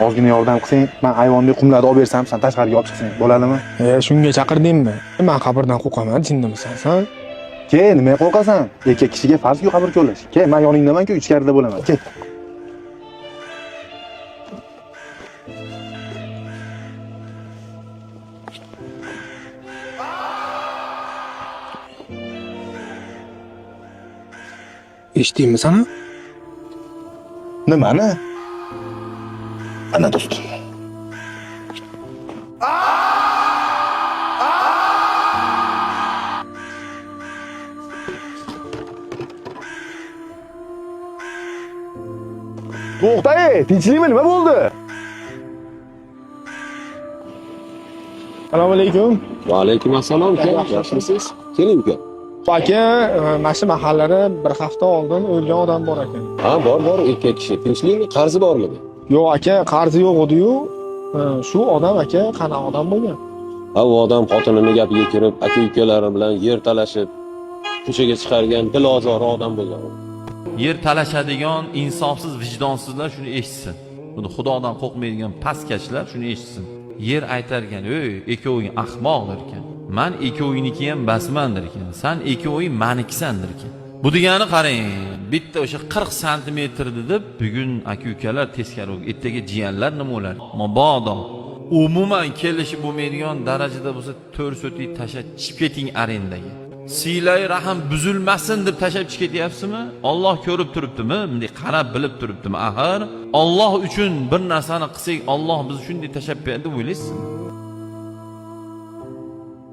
Ozgina yordam qilsang, men ayvondagi qumlarni olib bersam, san tashqariga olib chiqsang, bo'ladimi? E, shunga chaqirdingmi? Men qabrdan qo'rqaman, jindimisan san? Ke, nimaga qo'rqasan? Erkak kishiga farz-ku qabr ko'lash. Ke, men yoningdaman-ku, ichkarida bo'laman. Ke. Eshitdingmi san? Nimani? Ana do'stim. To'xta, ey, tinchlikmi? Nima bo'ldi? Assalomu alaykum. Va alaykum assalom uka. Yaxshimisiz? Keling uka. Aka, mana shu mahallada bir hafta oldin o'lgan odam bor ekan. Ha, bor, bor, erkak kishi. Tinchlikmi? Qarzi bormidi? Yo'q aka, qarzi yo'q edi-yu. Shu odam aka qanaqa odam bo'lgan? Ha, u odam xotinini gapiga kirib, aka ukalari bilan yer talashib, ko'chaga chiqargan dilozori odam bo'lgan. Yer talashadigan insofsiz, vijdonsizlar shuni eshitsin. Buni xudodan qo'rqmaydigan pastkashlar shuni eshitsin. Yer aytar ekan, "Ey, ikkoving ahmoq" derkan. "Man ikkovingniki ham basman" derkan. "San ikkoving manikisan" derkan. Bu degani qarang, bitta o'sha 40 santimetr deb bugun aka-ukalar teskari, ertaga jiyanlar nima bo'ladi? Mabodo umuman kelishib bo'lmaydigan darajada bo'lsa 4 sotik tashlab chiqib keting arendaga. Siylay rahm buzilmasin deb tashlab chiqib ketyapsizmi? Alloh ko'rib turibdimi? Bunday qarab bilib turibdimi? Axir Alloh uchun bir narsani qilsak, Alloh bizni shunday tashlab beradi deb o'ylaysizmi?